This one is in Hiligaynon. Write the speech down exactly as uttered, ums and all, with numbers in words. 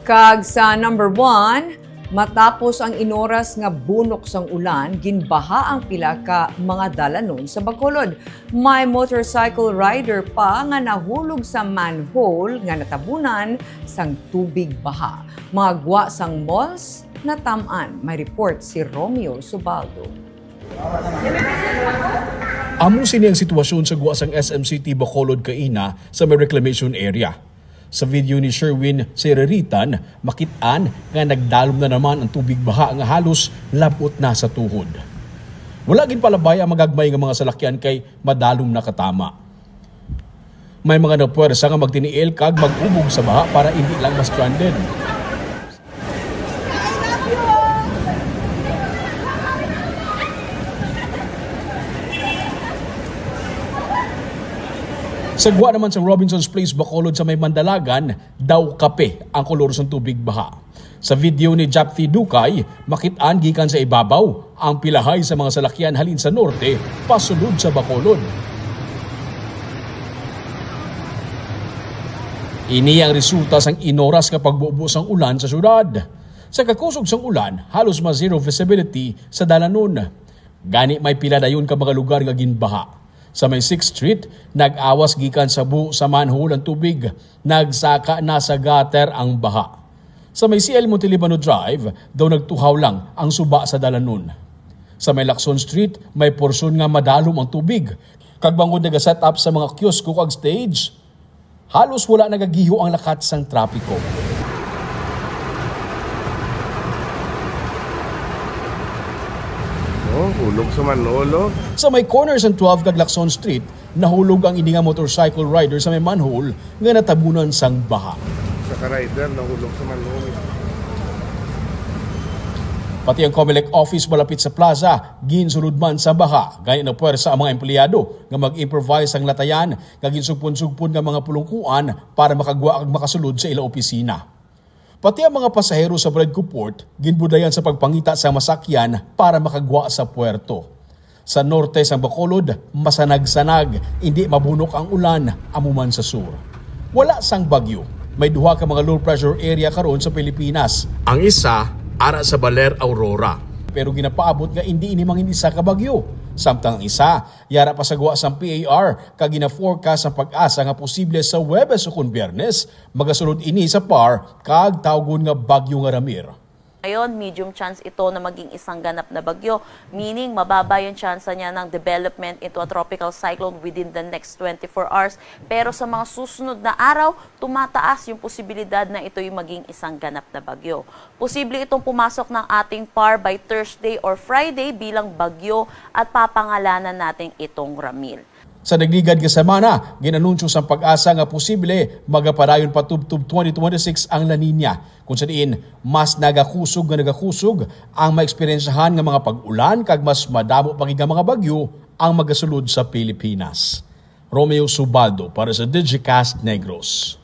Kag sa number one, matapos ang inoras nga bunok sang ulan, ginbaha ang pila ka mga dalanon sa Bacolod. May motorcycle rider pa nga nahulog sa manhole nga natabunan sang tubig baha. Mga gwa sang malls natam-an. May report si Romeo Subaldo. Amo sini ang sitwasyon sa gwa sang S M City Bacolod kaina sa may reclamation area. Sa video ni Sherwin Sereritan, makit-an nga nagdalom na naman ang tubig baha nga halos lab-ot na sa tuhod. Wala ginpalabay ang magagmay nga mga salakyan kay madalom na katama. May mga napuwersa nga magtiniil kag mag-ubog sa baha para indi lang ma-stranded. Sa gwa naman sa Robinson's Place, Bacolod, sa may Mandalagan, daw kape ang kolor sang tubig baha. Sa video ni Japti Dukay, makit-an gikan sa ibabaw ang pilahay sa mga salakyan halin sa norte pasulod sa Bacolod. Ini ang resulta sang inoras nga pagbubo sang ulan sa syudad. Sa kakusog sang ulan, halos ma-zero visibility sa dalanon. Gani, may pila dayon ka mga lugar nga ginbaha. Sa may Sixth Street, nag-awas gikan sa buo sa manhole ang tubig. Nagsaka na sa gutter ang baha. Sa may C L Montelibano Drive, daw nagtuhaw lang ang suba sa dalanon. Sa may Lacson Street, may porsyon nga madalom ang tubig. Kag bangod nag-set up sa mga kiosko kag stage, halos wala nagagiho ang lakat sang trapiko. Oh, hulog sa manhole, oh. Sa may corner sang twelve kag Lacson Street, nahulog ang ini nga motorcycle rider sa may manhole nga natabunan sang baha. Sa ka-rider, nahulog sa manhole. Pati ang Comelec office malapit sa plaza, ginsulod man sa baha. Gani, napuwersa ang mga empleyado nga mag-improvise sang latayan kag ginsugpon-sugpon nga mga pulungkuan para makagwa kag makasulod sa ila opisina. Pati ang mga pasahero sa Bledco Port ginbudayan sa pagpangita sa masakyan para makagwa sa puerto. Sa norte sang Bacolod, masanag-sanag, indi mabunok ang ulan, amo man sa sur. Wala sang bagyo, may duha ka mga low pressure area karon sa Pilipinas. Ang isa ara sa Baler, Aurora, pero ginapaabot nga indi ini mangin isa ka bagyo, samtang ang isa yara pa sa gwa sang P A R kag gina-forecast ang PAGASA nga posible sa Huwebes ukon Biyernes magasulod ini sa PAR kag tawgon nga Bagyo nga Ramir. Ngayon, medium chance ito na maging isang ganap na bagyo, meaning mababa yung tsansa niya ng development into a tropical cyclone within the next twenty-four hours. Pero sa mga susunod na araw, tumataas yung posibilidad na ito'y maging isang ganap na bagyo. Posible itong pumasok ng ating PAR by Thursday or Friday bilang bagyo at papangalanan natin itong Ramil. Sa nagligad nga semana, gin-anunsyo sang PAGASA nga posible magapadayon pa tubtob twenty twenty-six ang La Niña, kung sa diin mas nagakusog nga nagakusog ang maeksperiensyahan nga mga pag-ulan kag mas madamo pa gid nga mga bagyo ang magasulod sa Pilipinas. Romeo Subaldo para sa Digicast Negros.